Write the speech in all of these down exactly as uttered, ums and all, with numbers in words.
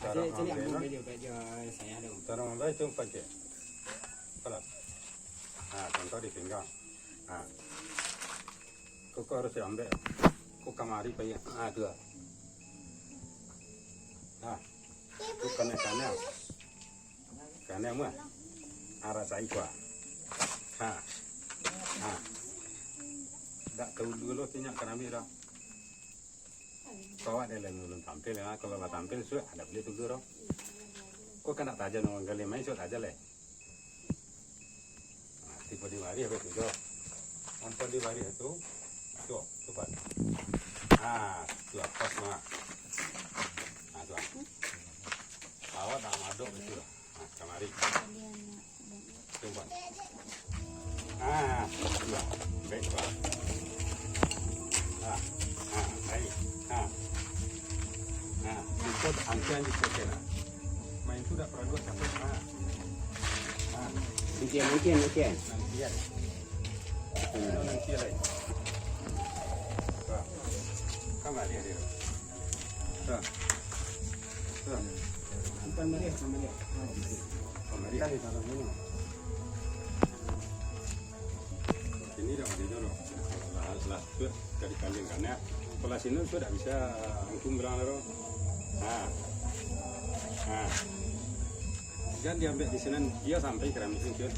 Caro Cari, cari ngambil ambil tu. Baju saya dong. Caro ngambil tu pancik. Apalah? Ha, contoh di pinggang. Ha. Ko, ko harus diambil. Ko kamari pai. Ha, tu lah. Ha. Tu kanai-kanai. Kanai mah. Arasai ko. Ha. Ha. Dak tahu dulu tu nyo kanai ambil dah. Kau ada lagi ulun tampil, ya. Kalau lah tampil, sudah ada boleh tunggu, dong. Kau kan nak tajam orang gali main, sudah tajam, leh. Nah, tiba di mari, apa tu, dong? Ampun di mari tu, tu, tu, Pak. Ah, tu, pas, Mak. Ah, tu, ah. Awak tak madok, betul lah. Ah, kamari. Cuba. Ah, dua. Baik, dua. Ah, ah, baik. Ah. Ah, ikut angkian di sebelah. Main tu dah perlu capek. Ah. Ah. Angkian, angkian, angkian. Angkian. Angkian lagi. Dua. Kamari dia. Dah. Dah. Bukan meriah, bukan meriah. Bukan meriah. Bukan meriah. Ini dah, ini dah. Lah, lah, sudah, sudah dikalian kan, ya. Kalau sini sudah bisa langsung bilang, lah. Ha. Ha. Jan diambil di sinan, dia sampai keramik tu, Cun.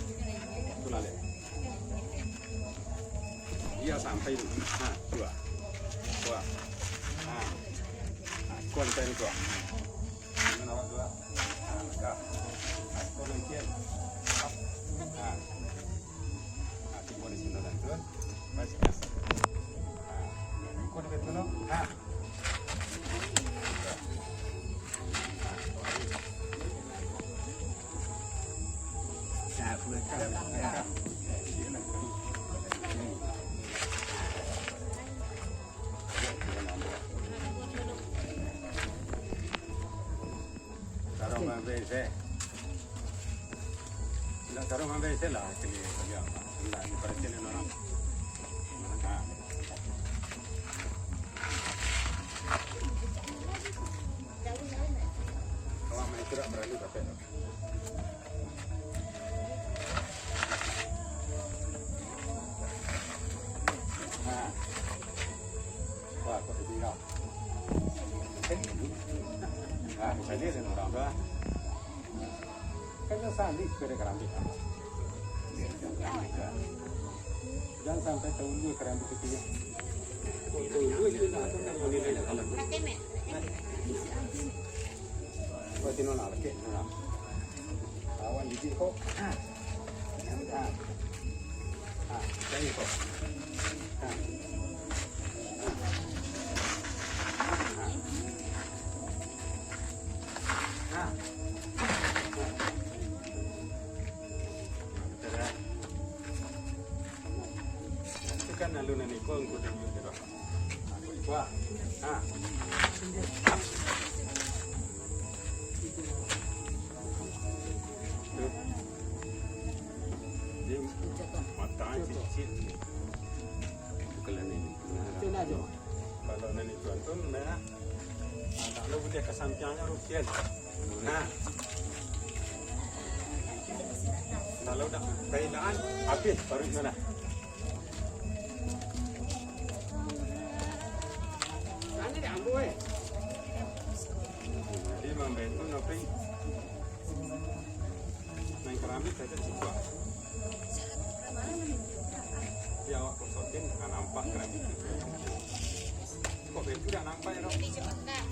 Tu lalek. Dia sampai tu. Ha, dua. Dua. Ha. Ha, kuat sampai tu. Dengan awak dua. Ha, dah. Ha, kuat lagi, Cun. Ha. Ha, timbul di sinan, Cun. Pas, pas. Ha. Kuat sampai tu, no. Ha. Tarong ambil se. Nak tarong ambil se lah, sini, sini apa? Sini, ini perhatian orang. Nah. Awak main tu dak berani capek tu. Nah. Wah, kok ditinggal. Nah, bisa dia dengan orang tu lah. Kan dia sandi sepeda kerambit. Jangan sampai taulua kerambit itu ya. Taulua itu nak apa nak boleh. Buat tino nak lekek. Nah. Lawan gigi kau. Ah. Ah. Ah, cari kau. Ah. Ah. Ah. Itu kan lalu nani kau, kau tunjuk dia. Wah. Ha. Dia matang cicit. Bukan nani. Kalau nani tuan tu, nah, kalau boleh ke sampingnya rupiah. Nah. Kalau dah kailaan, habis baru itu nah. Ini dah ambo, eh. Jadi mambantu nopi. Main kerambit saja cukup. Jadi awak kosokin, nggak nampak kerambit. Kok begitu nggak nampak ya, dok? Ini cepat, Kak.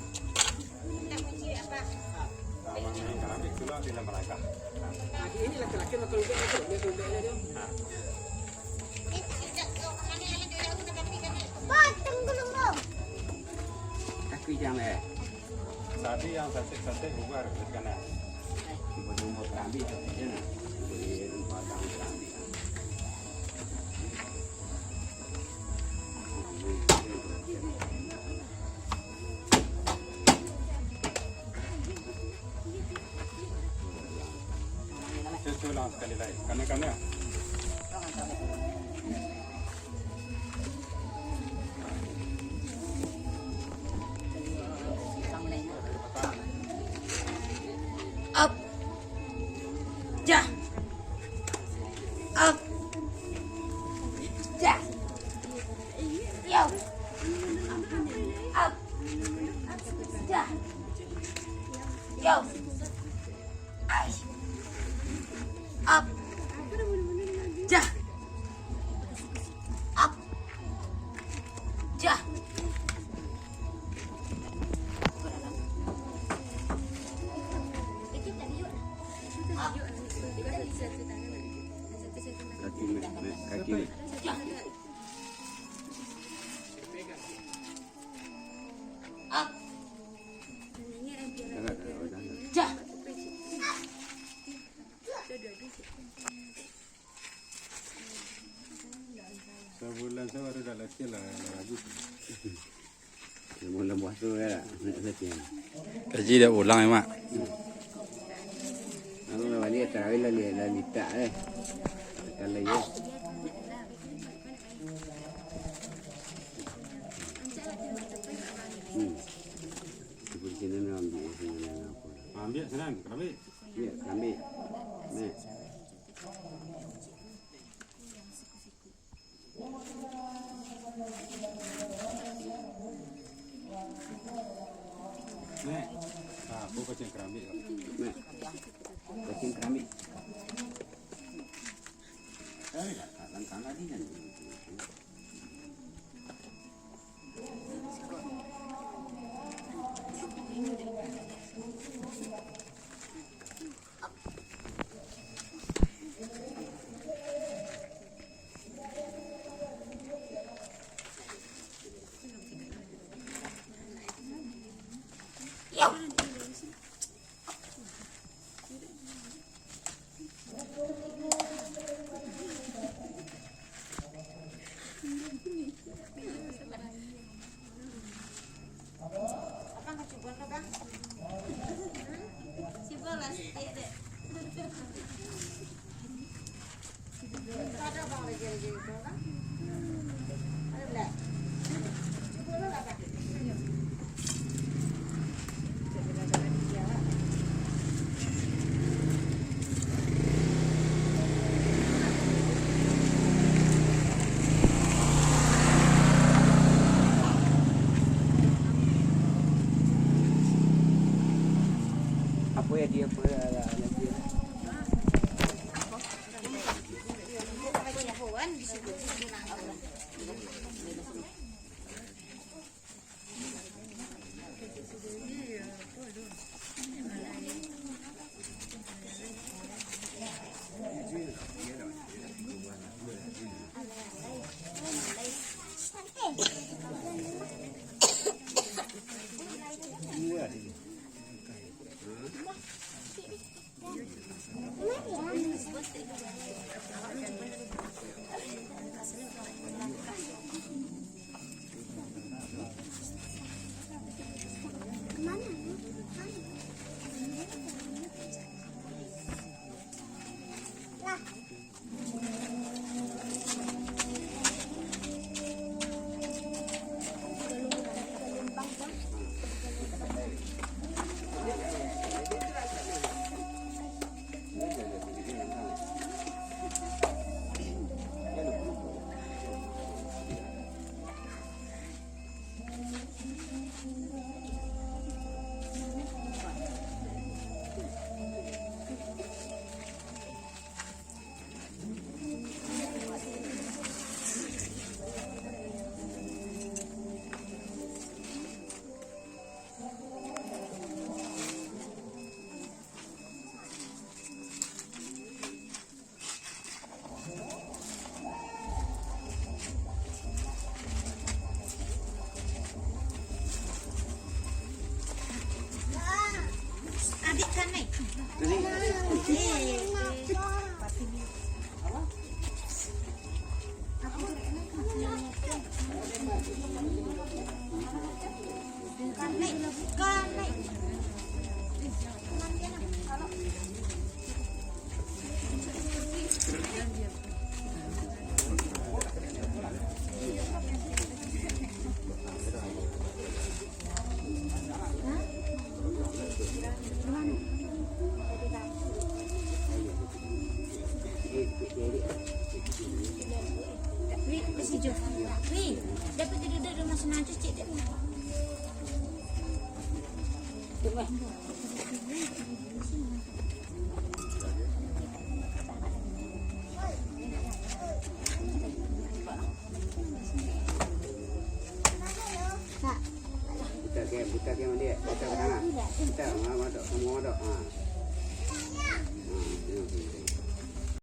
Nah, main kerambit tu lah di dalam belakang. Nah, ini laki-laki makan lubek tu, dia lubek dia. Nah. Potong dulu, Bang. Kaki jangan, eh. Tadi yang satek-satek bubar, ke kanan. Cuba nombor kerambi, sateknya, nah. Boleh nombor kerambi. Cuci ulang sekali lagi. Kanan-kanan. Dah. Yo. Ai. Up. Dah. Up. Dah. Up. Kaki, Mek, Mek, kaki, Mek. Dah. Up. Jangan, jangan, jangan. Dah. Sabulan tu baru dah latihan lah, lagu. Bulan puasa kan, nak latihan. Kaji dah ulang, ya, Mak? Aku dah balik tarawih lah, li-, lah litak eh. Kalau ya. Hmm. Di sini nak ambil, sini nak apa? Ambil, senang, kerambit. Ambil, kerambit. Nih. Nek, ah, aku kacang kerambit, Kak. Nek, kacang kerambit. Eh, tak, tak, tak, tak, tak, tak. Apa ya dia, apa ya, nanti. Wi, masih jo. Wi, dapat duduk di rumah senang tu, cik, dek. Buka game, buka game, Adik. Buka ke tangan. Buka, ma-, ma-, dok, semua dok. Ha.